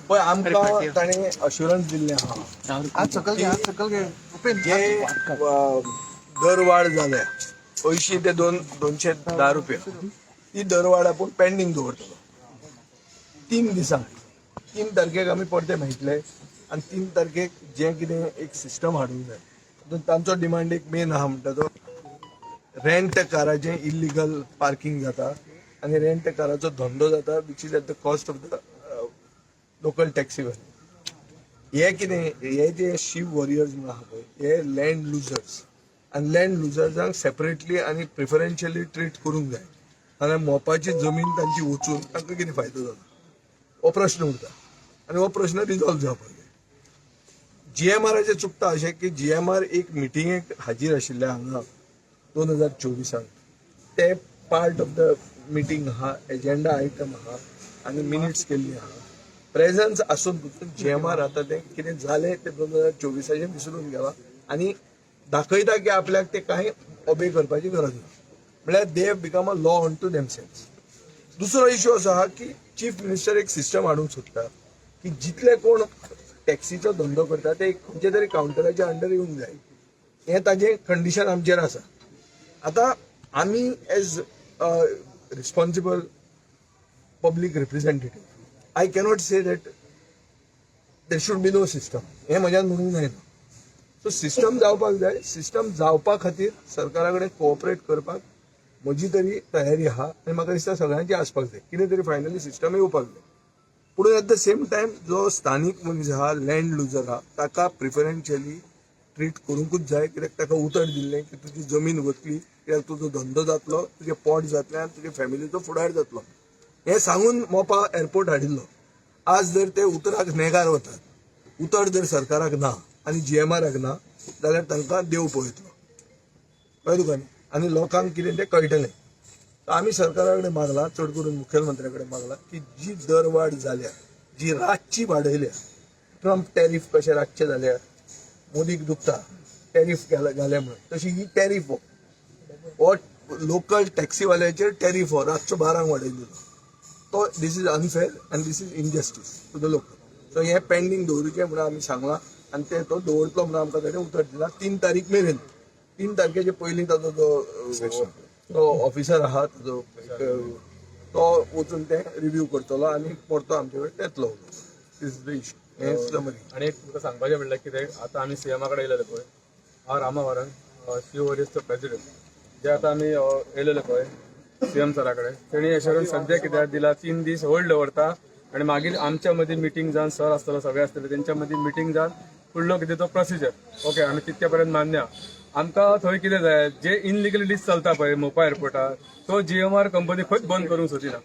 पळय, आमकां ताणें अश्युरन्स दिल्लें आहा हात सकल घे, हात सकल घे. जे दरवाड जाल्या 80 ते 210 रुपया, ती दरवाड आपूण पेंडींग दवरतलो 3 दिसांक. 3 तारखेक आमी परते मेळटले आनी 3 तारखेक जें कितें एक सिस्टम हाडूंक जाय. तातूंत तांचो डिमांड एक मेन आहा म्हणटा तो रेंट काराचें इल्लिगल पार्किंग जाता आनी रेंट काराचो धंदो जाता, which is at the cost of the local taxi. हे कितें, हे जे शिव वॉरियर्स म्हणून आहा पळय, हे लँड लुजर्स आनी लँड लुजर्सांक सेपरेटली आनी प्रिफरन्शियली ट्रीट करूंक जाय. आनी मोपाची जमीन तांची वचून तांकां कितें फायदो जाता हो प्रश्न उरता आनी हो प्रश्न रिजॉल्व जावपाक जाय. जीएमआराचें चुकता अशें की जीएमआर एक मिटिंगेक हाजीर आशिल्ले हांगा 2024साक. ते पार्ट ऑफ the meeting आहा, एजेंडा आयटम आहा आनी मिनिट्स केल्ली आहा. प्रेझन्स आसून पसून जीएमआर आतां तें कितें जालें तें 2024साचें विसरून गेला आनी दाखयता की आपल्याक ते कांय ओबे करपाची गरज ना, म्हळ्यार they become a law unto themselves. दुसरो इश्यू असो आहा की चीफ मिनिस्टर एक सिस्टम हाडूंक सोदता की जितले कोण टॅक्सीचो धंदो करता ते एक खंयच्या तरी कावंटराच्या अंडर येवंक जाय. हें ताजें कंडिशन आमचेर आसा. आतां आमी as responsible public representative, I cannot say that there should be no system. हें म्हज्यान म्हणूंक जायना. सो सिस्टम जावपाक जाय. सिस्टम जावपा खातीर सरकारा कडेन कोऑपरेट करपाक म्हजी तरी तयारी आहा आनी म्हाका दिसता सगळ्यांची आसपाक जाय. कितें तरी फायनली सिस्टम येवपाक जाय. पूण एट the same time जो स्थानीक मनीस आहा, लँड लुजर आहा, ताका प्रिफरन्शियली ट्रीट करूंकूच जाय, कित्याक ताका उतर दिल्लें की तुजी जमीन वतली, कित्याक तुजो धंदो जातलो, तुजें पोट जातलें आनी तुजे फॅमिलीचो फुडार जातलो, हें सांगून मोपा एअरपोर्ट हाडिल्लो. आज जर ते उतराक नेगार वतात, उतर जर सरकाराक ना आनी जीएमआराक ना जाल्यार तांकां देव पळयतलो. कळ्ळें तुका न्ही? आनी लोकांक कितें तें कळटलें. आमी सरकारा कडेन मागला, चड करून मुखेलमंत्र्या कडेन मागला की जी दरवाड जाल्या, जी रातची वाडयल्या, ट्रम्प टॅरीफ कशे रातचे जाल्या, मोदीक दुखता टॅरीफ घाले म्हणून, तशी ही टॅरीफ हो हो लोकल टॅक्सीवाल्याचेर टॅरीफ हो रातचो 12ंक वाडयलेलो तो, this is unfair and this is injustice to the local. So हें पेंडींग दवरूचें म्हणून आमी सांगलां आनी ते तो दवरतलो म्हणून आमकां ताणें उतर दिलां 3 तारीख मेरेन. 3 तारखेचे पयलीं ताजो जो तो ऑफिसर आहा ताजो एक, तो वचून ते रिव्यू करतलो आनी परतो आमचे कडेन येतलो. This is the issue. हें समरी. आनी एक तुमकां सांगपाचें म्हणल्यार कितें, आतां आमी सीएमा कडेन येयलेले पळय, हांव रामा वारंग, शिव वॉरियर्सचो प्रेसिडेंट. जे आतां आमी येयलेले पळय सीएम सरा कडेन, तेणी एश्योरन्स सद्या कित्याक दिला, 3 दीस होल्ड दवरता आनी मागीर आमच्या मदीं मिटींग जावन, सर आसतलो, सगळे आसतले, तेंच्या मदीं मिटींग जावन फुडलो कितें तो प्रोसिजर. ओके, आमी तितके पर्यंत मान्य आहा. आमकां थंय कितें जाय, जे इनलिगलिटीज चलता पळय मोपा एअरपोर्टार, तो जीएमआर कंपनी खंयच बंद करूंक सोदिना.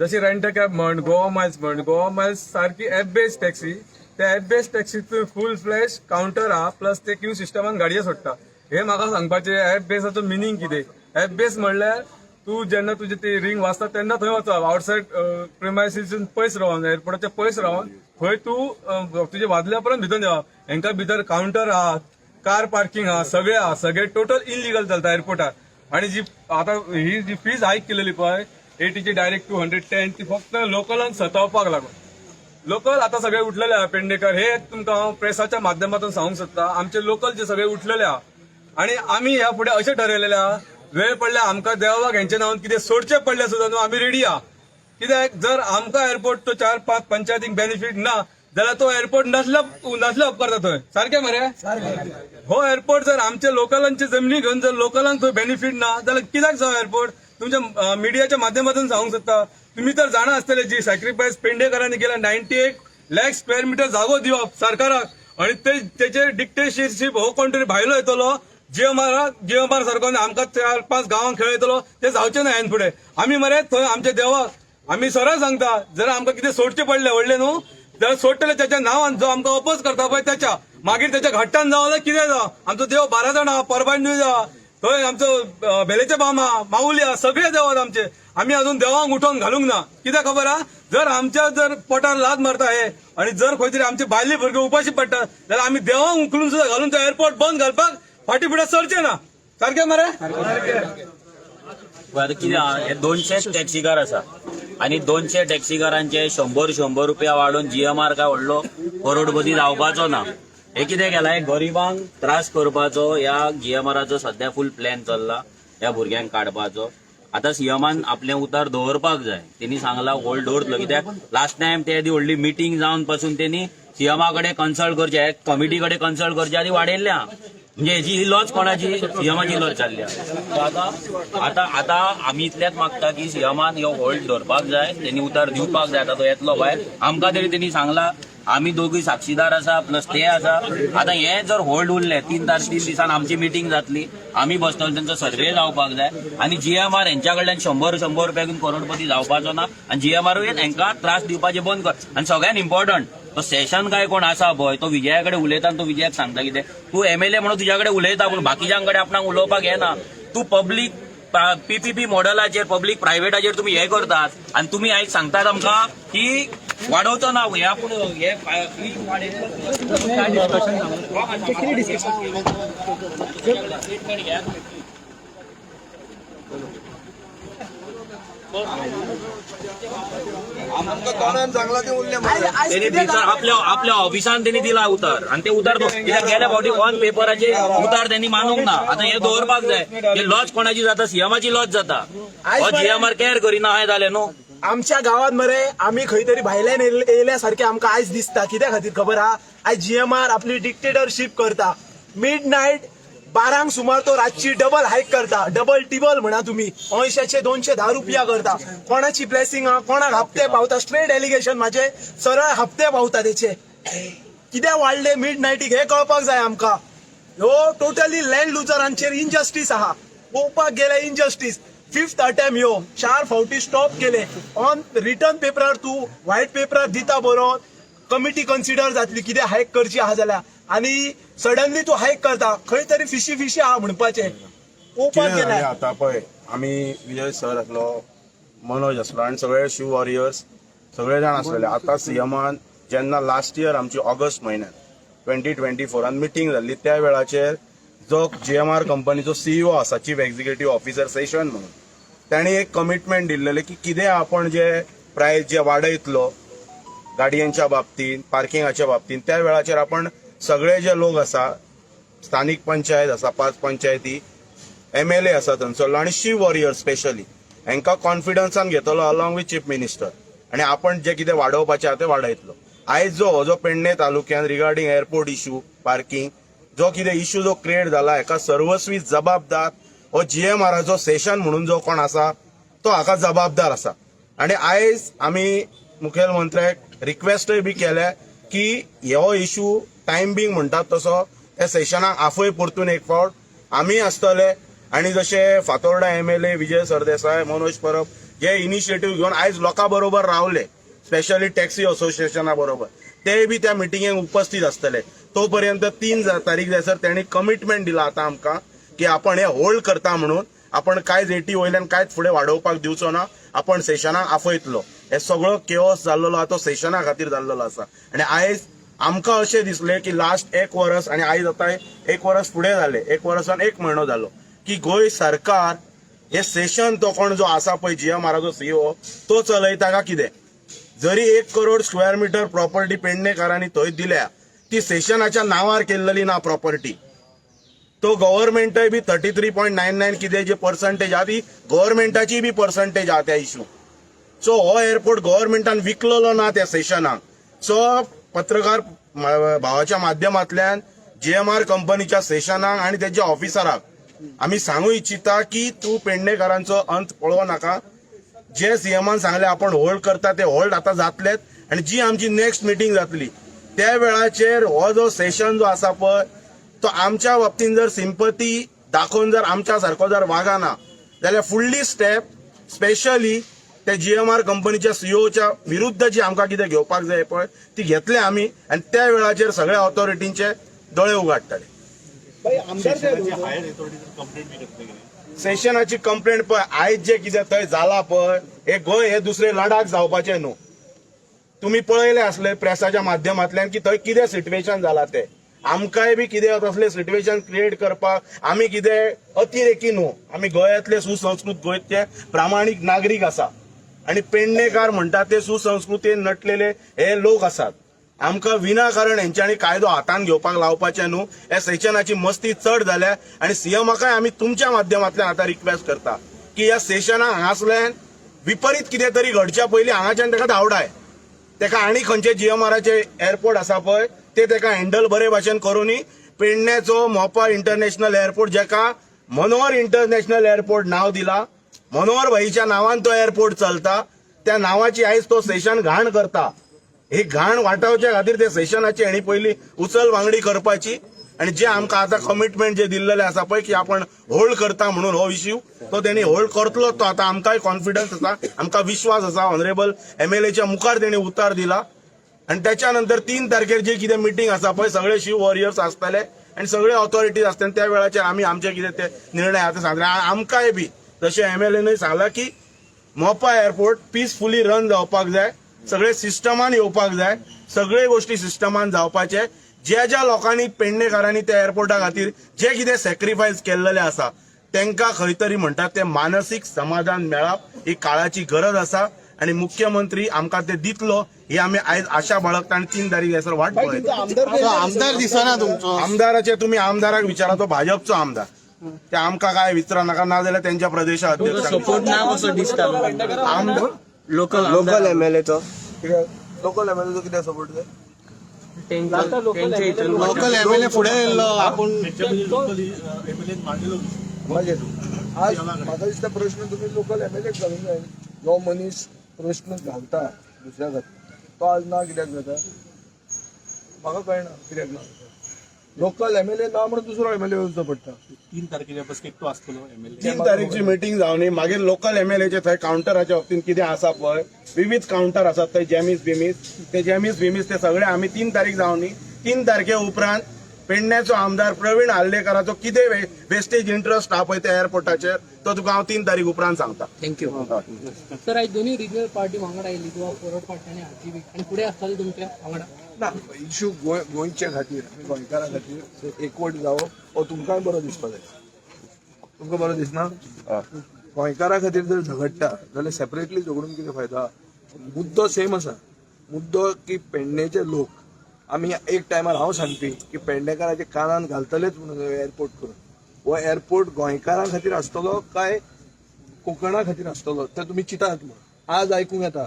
जशी रेंट कॅब म्हण, गोवा मायल्स म्हण, गोवा मायल्स सारकी एप बेस्ड टॅक्सी. त्या एप बेस्ड टॅक्सी फूल फ्लॅश काउंटर आहा, प्लस ते क्यू सिस्टमान गाडये सोडटा. हे म्हाका सांगपाचें, एप बेसाचो मिनींग कितें? एप बेस म्हणल्यार तूं जेन्ना तुजी ती रिंग वाजता तेन्ना थंय वचप, आउटसायड प्रिमायसीसून पयस रावन, एअरपोर्टाच्या पयस रावन, थंय तूं तुजे वाजल्या उपरांत भितर देंवप. हेंका भितर काउंटर आहा, कार पार्किंग आहा, सगळे आहा, सगळे टोटल इलिगल चलता एअरपोर्टार. आणि जी आता ही जी फीज हायक केलेली पळय 80ची डायरेक्ट 210, ती फक्त लोकलांक सतावपाक लागून. लोकल आता सगळे उठलेले आहा पेडणेकर. हे तुमकां हांव प्रेसाच्या माध्यमातून सांगूंक सोदता, आमचे लोकल जे सगळे उठलेले आहा आणि आमी ह्या फुडें अशें ठरयलेलें आहा, वेळ पडल्यार आमकां देवाक हेंच्या नांवान कितें सोडचें पडलें सुद्दां न्हू, आमी रेडी आहा. कित्याक जर आमकां एअरपोर्ट तो चार पांच पंचायतींक बेनिफीट ना जाल्यार तो एअरपोर्ट नसल्या नसल्या उपकारता थंय. सारकें मरे? हो एअरपोर्ट जर आमच्या लोकलांची जमनी घेवन जर लोकलांक थंय बेनिफीट ना जाल्यार कित्याक जावं एअरपोर्ट? तुमच्या मिडियाच्या माध्यमातून सांगूंक सोदता, तुम्ही तर जाणा आसतले जी सॅक्रिफायस पेंडेकरांनी केला, 98 lakh square meter जागो दिवप सरकाराक आणि ते तेचे डिक्टेटरशीप हो कोण तरी भायलो येतलो जीएमआर, जीएमआर सारको आनी आमकां चार पांच गांवांक खेळयतलो, ते जावचे ना ह्यान फुडें. आमी मरे थंय आमच्या देवाक आमी सरळ सांगता, जर आमकां कितें सोडचें पडलें व्हडलें न्हू जाल्यार सोडटले त्याच्या नांवान जो आमकां अपोज करता पळय त्याच्या. मागीर त्याच्या घट्टान जावं जाल्यार कितें जावं, आमचो देव 12 जाणां आहा, परबांडूय आहा थंय, आमचो बेलेचे बाम आहा, माऊली आहा, सगळे देव आहात आमचे. आमी अजून देवांक उठोवन घालूंक ना. कित्याक खबर आहा? जर आमच्या जर पोटार लात मारता हे आणि जर खंय तरी आमचे बायले भुरगे उपाशी पडटात जाल्यार आमी देवांक उखलून सुद्दां घालून तो एअरपोर्ट बंद घालपाक फाटी फुडें सरचे ना. सारकें मरे? आतां कितें आहा, हे 200 टॅक्सीकार आसा आनी 200 टॅक्सीकारांचे 100-100 रुपया वाडोवन जीएमआर काय व्हडलो करोडपती जावपाचो ना. हे कितें केलां, हे गरिबांक त्रास करपाचो ह्या जीएमआराचो सध्या फूल प्लॅन चल्ला, ह्या भुरग्यांक काडपाचो. आतां सीएमान आपलें उतर दवरपाक जाय. तेणी सांगला होल्ड दवरतलो, कित्याक लास्ट टायम ते येदी व्हडली मिटींग जावन पासून तेणी सीएमा कडेन कन्सल्ट करचे, कमिटी कडेन कन्सल्ट करचे आदी वाडयल्लें आहा. म्हणजे हेजी ही लॉज कोणाची, सीएमाची लॉज जाल्ली आहा. आतां आतां आतां आमी इतलेंच मागता की सीएमान ह्यो होल्ड धरपाक जाय, तेणी उतर दिवपाक जाय. आतां तो येतलो भायर, आमकां तरी तेणी सांगला, आमी दोगूय साक्षीदार आसा, प्लस ते आसा. आतां हे जर होल्ड उरले 3 दिसान आमची मिटींग जातली, आमी बसतले, तेंचो सर्वे जावपाक जाय. आनी जीएमआर हेंच्या कडल्यान 100-100 रुपया घेवन करोडपती जावपाचो ना. आनी जीएमआरूय हेंकां त्रास दिवपाचें बंद कर. आनी सगळ्यान इम्पॉर्टंट, तो सेशन काय कोण आसा पळय, तो विजया कडेन उलयता आनी तो विजयाक सांगता कितें, तूं एमएलए म्हणून तुज्या कडेन उलयता, पूण बाकीच्यां कडेन आपणाक उलोवपाक येना. तूं पब्लीक पीपीपी मॉडेलाचेर, पब्लीक प्रायव्हेटाचेर तुमी हे करतात आनी तुमी आयज सांगतात आमकां की वाडोवचो ना हे. आपूण हे स्टेटमेंट घेयात. आमकां कोणान सांगला ते उरले मरे. तेणी भितर आपल्या आपल्या ऑफिसान तेणी दिला उतर आनी ते उतर तो कित्याक गेल्या फावटी ऑन पेपराचे उतार त्यांनी मानूंक ना. आतां हे दवरपाक जाय. हे लॉज कोणाची जाता? सीएमाची लॉज जाता. हो जीएमआर कॅर करिना अशें जालें न्हू. आमच्या गावात मरे आमी खंय तरी भायल्यान येयल्या सारखे आमकां आयज दिसता. कित्या खातीर खबर आहा? आयज जीएमआर आपली डिक्टेटरशीप करता. मिड नायट 12क सुमार तो रातची डबल हायक करता, डबल टिबल म्हणा तुमी, 80चे 210 रुपया करता. कोणाची ब्लेसिंग आहा? कोणाक हप्ते पावता? स्ट्रेट एलिगेशन माझे, सरळ हप्ते पावता तेचे. कित्याक वाडले मिड नायटीक हे कळपाक जाय आमकां. ह्यो टोटली लँड लुजरांचेर इनजस्टीस आहा. पळोवपाक गेल्यार इनजस्टीस. फिफ्थ अटेम्प ह्यो, 4 फावटी स्टॉप केले. ऑन रिटर्न पेपरार, तूं व्हायट पेपरार दिता बरोवन, कमिटी कन्सिडर जातली कितें हायक करची आहा जाल्यार, आनी सडनली तूं हायक करता. खंय तरी फिशी फिशी आहा म्हणपाचें पळोवपाक कितें जालें गेल्यार. आतां पळय, आमी विजय सर आसलो, मनोज आसलो आनी सगळे शिव वॉरियर्स सगळे जाण आसलेले. आतां सीएमान जेन्ना लास्ट इयर आमची ऑगस्ट म्हयन्यात 2024 मिटींग जाल्ली, त्या वेळाचेर जो जीएमआर कंपनीचो सीईओ आसा, चीफ एक्झिक्युटीव ऑफिसर सेशन म्हणून, ताणी एक कमिटमेंट दिल्लेलें की कितें आपण जे प्रायस जे वाडयतलो गाडयांच्या बाबतीत, पार्किंगाच्या बाबतीत, त्या वेळाचेर आपण सगळे जे लोक आसा, स्थानीक पंचायत आसा, 5 पंचायती, एमएलए आसा थंयसरलो आनी शिव वॉरियर स्पेशली, हांकां कॉन्फिडन्सान घेतलो अलॉंग विथ चीफ मिनिस्टर, आनी आपण जे कितें वाडोवपाचें आहा तें वाडयतलो. आयज जो हो जो पेडणे तालुक्यान रिगार्डींग एअरपोर्ट इशू, पार्किंग, जो कितें इशू जो क्रिएट जाला, हाका सर्वस्वी जबाबदार हो जीएमआराचो सेशन म्हणून जो कोण आसा तो हाका जबाबदार आसा. आनी आयज आमी मुखेलमंत्र्याक रिक्वेस्टय बी केल्या की हो इशू टायम बींग म्हणटात तसो त्या सेशनाक आफय परतून एक फावट. आमी आसतले आनी जशे फातोर्डा एमएलए विजय सरदेसाय, मनोज परब जे इनिशिएटीव घेवन आयज लोकां बरोबर रावले, स्पेशली टॅक्सी असोसिएशना बरोबर, ते बी त्या मिटिंगेक उपस्थित आसतले. तो पर्यंत 3 तारीख जायसर तेणी कमिटमेंट दिला आतां आमकां की आपण हे होल्ड करता म्हणून, आपण कांयच एटी वयल्यान कांयच फुडें वाडोवपाक दिवचो ना, आपण सेशनाक आफयतलो. हे सगळो केओस जाल्लेलो आहा तो सेशना खातीर जाल्लेलो आसा. आनी आयज आमकां अशें दिसलें की लास्ट एक वर्स आनी आयज आतां एक वर्स फुडें जालें, एक वर्सान एक म्हयनो जालो की गोंय सरकार हे सेशन तो कोण जो आसा पळय जीएमआराचो सीईओ तो चलयता का कितें. जरी 1 करोड स्क्वेअर मिटर प्रॉपर्टी पेडणेकारांनी थंय दिल्या, ती सेशनाच्या नांवार केल्लेली ना प्रॉपर्टी. तो गव्हर्मेंटय बी 33.99 कितें जे पर्संटेज आहा ती गव्हर्मेंटाची बी पर्संटेज आहा त्या इशू. सो हो एअरपोर्ट गव्हर्मेंटान विकलेलो ना त्या सेशनाक. सो पत्रकार भावाच्या माध्यमांतल्यान जीएमआर कंपनीच्या सेशनाक आनी तेच्या ऑफिसराक आमी सांगू इच्छिता की तूं पेडणेकारांचो अंत पळोवं नाका. जे सीएमान सांगले आपण होल्ड करता, ते होल्ड आता जातलेत आनी जी आमची नेक्स्ट मिटींग जातली त्या वेळाचेर हो जो सेशन जो आसा पळय तो आमच्या बाबतीन जर सिंपती दाखोवन जर आमच्या सारको जर वागाना जाल्यार फुडली स्टेप स्पेशली ते जीएमआर कंपनीच्या सीईओच्या विरुद्ध जी आमकां कितें घेवपाक जाय पळय ती घेतले आमी आनी त्या वेळाचेर सगळ्या ऑथॉरिटींचे दोळे उगाडटले. सेशनाची कंप्लेंट पळय, आयज जे कितें थंय जाला पळय, हे गोंय हे दुसरे लडाख जावपाचें न्हू. तुमी पळयलें आसले प्रेसाच्या माध्यमांतल्यान की थंय कितें सिट्युएशन जाला ते. आमकांय बी कितें तसलें सिट्युएशन क्रिएट करपाक आमी कितें अतिरेकी न्हू. आमी गोंयांतले सुसंस्कृत, गोंयचे प्रामाणीक नागरीक आसा आनी पेडणेकार म्हणटात ते सुसंस्कृतेन नटलेले हे लोक आसात. आमकां विनाकारण हेंच्यांनी कायदो हातान घेवपाक लावपाचें न्हू. ह्या सेशनाची मस्ती चड जाल्या आनी सीएमाकय आमी तुमच्या माध्यमांतल्यान आतां रिक्वेस्ट करता की ह्या सेशनाक हांगासल्यान विपरीत कितें तरी घडच्या पयलीं हांगाच्यान ताका धांवडाय. तेका आनी खंयचे जीएमआराचे एअरपोर्ट आसा पळय, ते तेका हँडल बरे भाशेन करूनी. पेडण्याचो मोपा इंटरनॅशनल एअरपोर्ट, जेका मनोहर इंटरनॅशनल एअरपोर्ट नाव दिला, मनोहर भाईच्या नांवान तो एअरपोर्ट चलता, त्या नावाची आयज तो सेशन घाण करता. ही घाण वाटावच्या खातीर ते सेशनाची हेणी पयली उचल वांगडी करपाची आणि जे आमकां आतां कमिटमेंट जे दिल्लेले आसा पळय की आपण होल्ड करता म्हणून हो इश्यू, तो तेणी होल्ड करतलो. तो आतां आमकांय कॉन्फिडन्स आसा, आमकां विश्वास आसा. ऑनरेबल एमएलएच्या मुखार तेणी उतार दिला आणि त्याच्या नंतर 3 तारखेर जे कितें मिटींग आसा पळय, सगळे शिव वॉरियर्स आसतले आणि सगळे ऑथॉरिटीज आसतले. त्या वेळाचेर आमी आमचे कितें ते निर्णय आतां सांगले. आमकांय बी जशें एमएलएनूय सांगला की मोपा एअरपोर्ट पिसफुली रन जावपाक जाय, सगळे सिस्टमान येवपाक जाय, सगळे गोष्टी सिस्टमान जावपाचे. ज्या ज्या लोकांनी, पेडणेकारांनी त्या एअरपोर्टा खातीर जे कितें सॅक्रिफायस केल्लेले आसा, तांकां खंय तरी म्हणटात ते मानसीक समाधान मेळप ही काळाची गरज आसा आणि मुख्यमंत्री आमकां ते दितलो ही आमी आयज आशा बाळगता आणि 3 तारीख येसर वाट पळयता. आमदार दिसना तुमचो. आमदाराचे तुम्ही आमदाराक विचारा, तो भाजपचो आमदार. ते आमकां काय विचारा नाका, नाजाल्यार त्यांच्या प्रदेशाध्यक्षांक. सपोर्ट ना कसो दिसता? आमदार लोकल लोकल एमएलएचो. कित्याक लोकल एमएलएचो कित्याक सपोर्ट जाय? त्यांच्या हितून. लोकल एमएलए फुडें येयल्लो आपूण. मागीर आज म्हाका दिसता प्रश्न तुमी लोकल एमएलए घालूंक जाय. जो मनीस प्रश्न घालता दुसऱ्या खातीर, तो आज ना कित्याक जाता, म्हाका कळना कित्याक ना. लोकल एमएलए ना म्हणून दुसरो एमएलए येवचो पडटा. 3 तारखेच्या बसकेक तो आसतलो एमएलए. 3 तारीखची मिटींग जावनी, मागीर लोकल एमएलएचे थंय कावंटराच्या बाबतींत कितें आसा पळय, विविध कावंटर आसात थंय, जेमीस बिमीस, ते जेमीस बिमीस ते सगळे आमी 3 तारीख जावनी. 3 तारखे उपरांत पेडण्याचो आमदार प्रवीण आर्लेकराचो कितें वेस्टेज इंट्रस्ट आहा पळय त्या एअरपोर्टाचेर, तो तुका हांव 3 तारीख उपरांत सांगता. Thank you. Sir, आयज दोन्ही रिजनल पार्टी वांगडा आयली, गोवा फॉरवर्ड पार्टी आनी आरजीबी, आनी फुडें आसतले तुमच्या वांगडा? ना, इशू गोंयचे खातीर आनी गोंयकारां खातीर एकवट जावप हो तुमकांय बरो दिसपाक जाय. तुमकां बरो दिसना? गोंयकारां खातीर जर झगडटा जाल्यार सेपरेटली झगडून कितें फायदो आहा? मुद्दो सेम आसा. मुद्दो की पेडणेचे लोक, आमी एक टायमार हांव सांगपी की पेडणेकाराच्या कानान घालतलेच म्हणून एअरपोर्ट करून. हो एअरपोर्ट गोंयकारां खातीर आसतलो काय कोकणा खातीर आसतलो ते तुमी चिंतात म्हूण. आज आयकूंक येता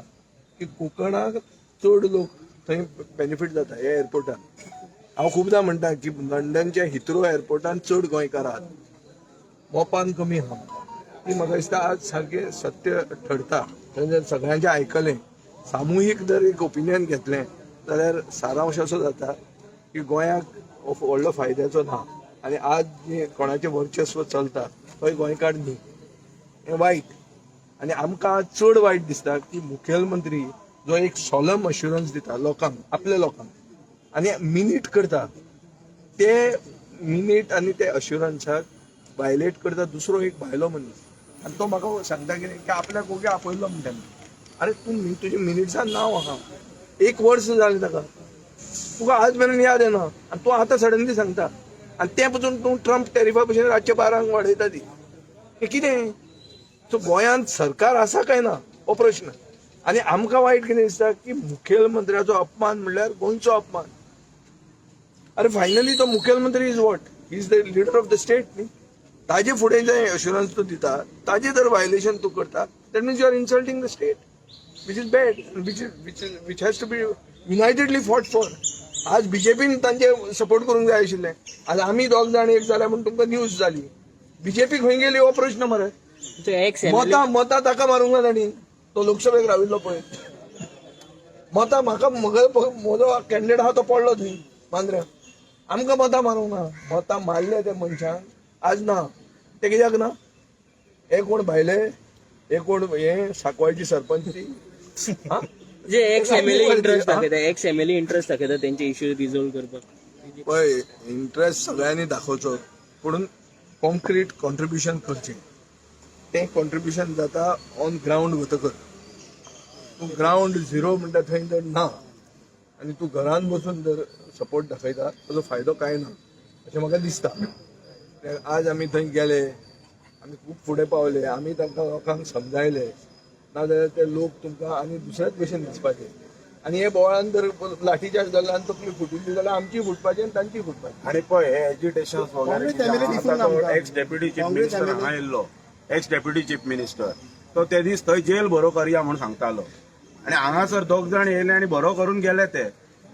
की कोकणाक चड लोक थंय बेनिफीट जाता ह्या एअरपोर्टान. हांव खुबदां म्हणटा की लंडनच्या हिथ्रो एअरपोर्टान चड गोंयकार आहात, मोपान कमी आहा. ती म्हाका दिसता आज सारकें सत्य ठरता. थंय जर सगळ्यांचें आयकलें, सामुहीक जर एक ओपिनियन घेतलें जाल्यार सारांश असो जाता की गोंयाक हो व्हडलो फायद्याचो ना आनी आज जे कोणाचें वर्चस्व चलता थंय गोंयकार न्ही, हें वायट. आनी आमकां आज चड वायट दिसता की मुखेलमंत्री जो एक सोलम अश्युरन्स दिता लोकांक, आपल्या लोकांक, आनी मिनीट करता, ते मिनीट आनी ते अश्युरन्साक वायलेट करता दुसरो एक भायलो मनीस. आनी तो म्हाका सांगता कितें की आपल्याक ओगी आपयल्लो म्हणटा. अरे, तूं तुज्या मिनिट्सान नांव आहा, एक वर्स जालें ताका, तुका आज मेरेन याद येना आनी तूं आतां सडनली सांगता. आनी तें पसून तूं ट्रम्प टॅरिफा भशेन रातच्या 12ंक वाडयता ती. हें कितें? सो गोंयांत सरकार आसा काय ना हो प्रश्न. आनी आमकां वायट कितें दिसता की मुखेलमंत्र्याचो अपमान म्हणल्यार गोंयचो अपमान. अरे, फायनली तो मुखेलमंत्री is what? Is the leader of the state न्ही? ताजे फुडें जे अश्युरन्स तूं दिता, ताजे जर वायलेशन तूं करता, that means you are insulting the state, which is bad, which has to be unitedly fought for. आज बीजेपीन तांचे सपोर्ट करूंक जाय आशिल्लें. आज आमी दोग जाण एक जाल्या म्हूण तुमकां न्यूज जाली. बीजेपी खंय गेली हो प्रश्न मरे. एक्स एमएलए मतां मतां ताका मारूंक ना तांणी, तो लोकसभेक राविल्लो पळय. मतां म्हाका, म्हजो कॅन्डिडेट आहा तो पडलो थंय मांद्र्या. आमकां मतां मारूंक ना. मतां मारले ते मनशान, आज ना ते कित्याक ना? हे कोण भायले? हे कोण? हे साकवाळची सरपंच ती, हा? जे एक्स एमएलए इंटरेस्ट दाखयता, एक्स एमएलए इंटरेस्ट दाखयता त्यांचे इश्यू रिझॉल्व करपाक. पळय, इंट्रस्ट सगळ्यांनी दाखोवचो, पूण कॉन्क्रीट कॉन्ट्रिब्युशन करचें. तें कॉन्ट्रिब्युशन जाता ऑन ग्रावंड वतकर. तूं ग्रावंड झिरो म्हणटा थंय जर ना आनी तूं घरान बसून जर सपोर्ट दाखयता ताजो फायदो कांय ना अशें म्हाका दिसता. कित्याक आज आमी थंय गेले, आमी खूब फुडें पावले, आमी तांकां लोकांक समजायले, नाजाल्यार ते लोक तुमकां आनी दुसऱ्याच भशेन दिसपाचे. आनी हे बोवाळान जर लाठीचार्ज जालो आनी तकली फुटिल्ली जाल्यार आमची फुटपाची आनी तांची फुटपाची. आनी पळय हे एजिटेशन काँग्रेस MLA दिसूंक ना आमकां. X deputy chief Congress minister MLA हांगा येयल्लो, एक्स डेप्युटी चीफ मिनिस्टर, तो ते दीस थंय जेल भरो करया म्हूण सांगतालो आनी हांगासर दोग जाण येयले आनी भरो करून गेले ते.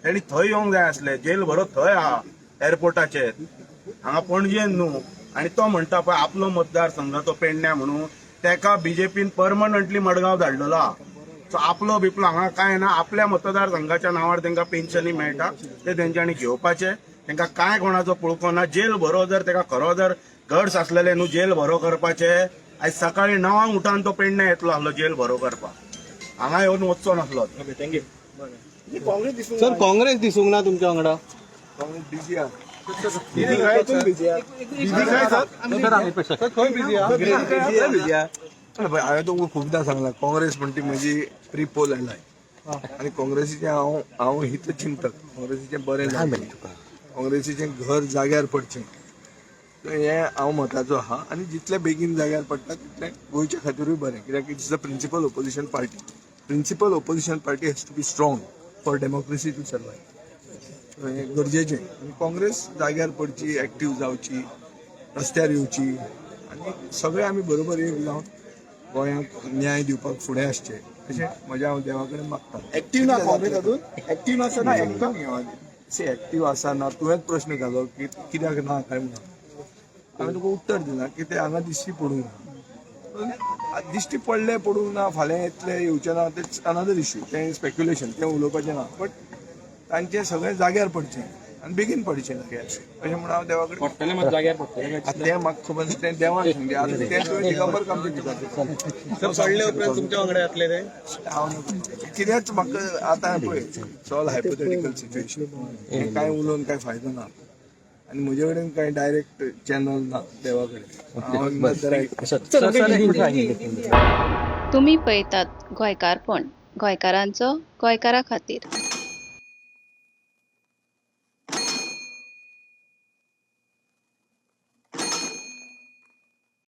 तेणी थंय येवंक जाय आसले, जेल भरो थंय आहा एअरपोर्टाचेर, हांगा पणजेन न्हू. आनी तो म्हणटा पळय आपलो मतदारसंघ तो पेडण्या म्हणून, तेका बीजेपीन परमनंटली मडगांव धाडलेलो आहा. सो आपलो बिपलो हांगा कांय ना, आपल्या मतदारसंघाच्या नांवार तांकां पेन्शनूय मेळटा, ते तेंच्यांनी घेवपाचे. तांकां कांय कोणाचो पुळको ना. जेल भरो जर ताका खरो जर गट्स आसलेले न्हू जेल भरो करपाचे, आयज सकाळी 9 उठान तो पेडण्या येतलो आसलो जेल भरो करपाक, हांगा येवन वचचो नासलो. Thank you. Congress दिसूंक सर, काँग्रेस दिसूंक ना तुमच्या वांगडा. काँग्रेस बिजी आहा. खंय बिजी आहा? पळय, हांवें तुमकां खुबदां सांगलां, काँग्रेस म्हणटी म्हजी प्री पोल आयलाय आनी काँग्रेसीचें हांव हांव हितचिंतक, काँग्रेसीचें बरें जावचें, काँग्रेसीचें घर जाग्यार पडचें हें हांव मताचो आहा. आनी जितले बेगीन जाग्यार पडटा तितलें गोंयच्या खातीरूय बरें, कित्याक it's the principal opposition party. Principal opposition party has to be strong for democracy to survive. हें गरजेचें. आनी काँग्रेस जाग्यार पडची, एक्टीव जावची, रस्त्यार येवची आनी सगळे आमी बरोबर एक जावन गोंयांक न्याय दिवपाक फुडें आसचे अशें म्हज्या हांव देवा कडेन मागता. एक्टीव ना काँग्रेस अजून, एक्टीव ना सर? सी, एक्टीव आसा ना, तुवेंच प्रश्न घालो की कित्याक ना काय म्हणून. हांवें तुका उत्तर दिलां की ते हांगा दिश्टी पडूंक ना. दिश्टी पडले पडूंक ना, फाल्यां येतले येवचे ना, तें अनदर इश्यू, तें स्पेक्युलेशन, तें उलोवपाचें ना. बट तांचें सगळें जाग्यार पडचें आनी बेगीन पडचें जाग्यार अशें म्हूण हांव देवा कडेन. पडटलें मात जाग्यार पडटलें. तें म्हाका खबर ना, तें देवान सांगचें. आतां तें तुवें दिगंबर कामतीक विचारचें. पडले उपरांत तुमच्या वांगडा येतले ते? हांव कितेंच म्हाका आतां पळय, it's all hypothetical situation, हें कांय उलोवन कांय फायदो ना आनी म्हजे कडेन कांय डायरेक्ट चॅनल ना देवा कडेन. हांव तुमी पळयतात गोंयकारपण, गोंयकारांचो गोंयकारा खातीर.